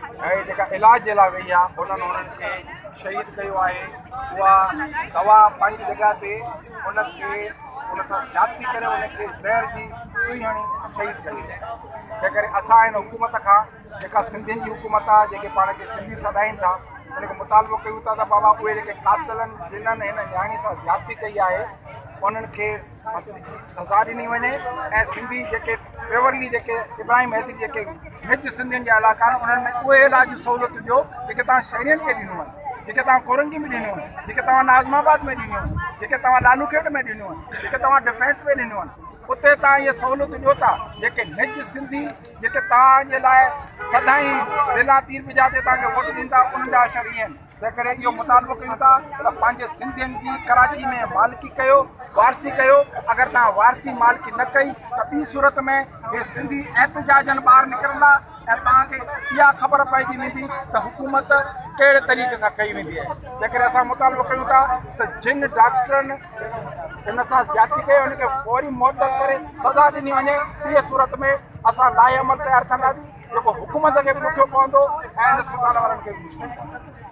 ۽ جيڪا علاج جي لاء وئي آهي انهن انهن کي شهيد ڪيو آهي. اها دوا پنهنجي جڳهه تي ان کي ان سان زيادتي ڪري ان کي زهر جي سئي هڻي شهيد ڪيو ويو. تنهن ڪري اسان هن حڪومت کان جيڪا سنڌين جي حڪومت آهي جيڪي پاڻ کي سنڌي سڏائين ٿا ان کي مطالبو ڪيون ٿا ته بابا اهي جيڪي قاتلن جنن هن نياڻي سان زيادتي ڪئي آهي انهن کي سزا ڏني وڃي ۽ سنڌي جيڪي پيورلي جيڪي ابراهيم حيدري جيڪي نج سنڌين جا علائقا آهن انهن ۾ اهي علاج جون سهولتون ڏيو جيڪي توهان شهرين کي ڏنيون آهن جيڪي توهان ڪورنگي ۾ ڏنيون آهن جيڪي توهان ناظم آباد ۾ ڏنيون آهن جيڪي توهان لالو کيڙ ۾ ڏنيون آهن جيڪي توهان ڊفينس ۾ ڏنيون آهن اتي توهان اهي سهولتون ڏيو ٿا جيڪي نج سنڌي جيڪي توهان جي لاء سدائين دلان تير بجا تي توهان کي ووٽ ڏين ٿا انهن جا اشر اهي آهن. تنهن ڪري اهو مطالبو ڪيون ٿا ته پنهنجي سنڌين جي ڪراچي ۾ مالڪي ڪيو وارثي ڪيو اگر توهان وارثي مالڪي نه ڪئي ته ٻي صورت ۾ هي سنڌي احتجاجن ٻاهر نڪرندا ۽ توهان کي اها خبر پئجي ويندي ته حڪومت ڪهڙي طريقي سان ڪئي ويندي آهي تنهن ڪري اسان مطالبو ڪيون ٿا ته جن ڊاڪٽرن ان سان زيادتي ڪئي ان کي فوري معطل ڪري سزا ڏني وڃي ٻي صورت ۾ اسان لاء عمل تيار ڪنداسين جيڪو حڪومت کي به ڏکيو پوندو ۽ اسپتال وارن کي به مشڪل پوندو.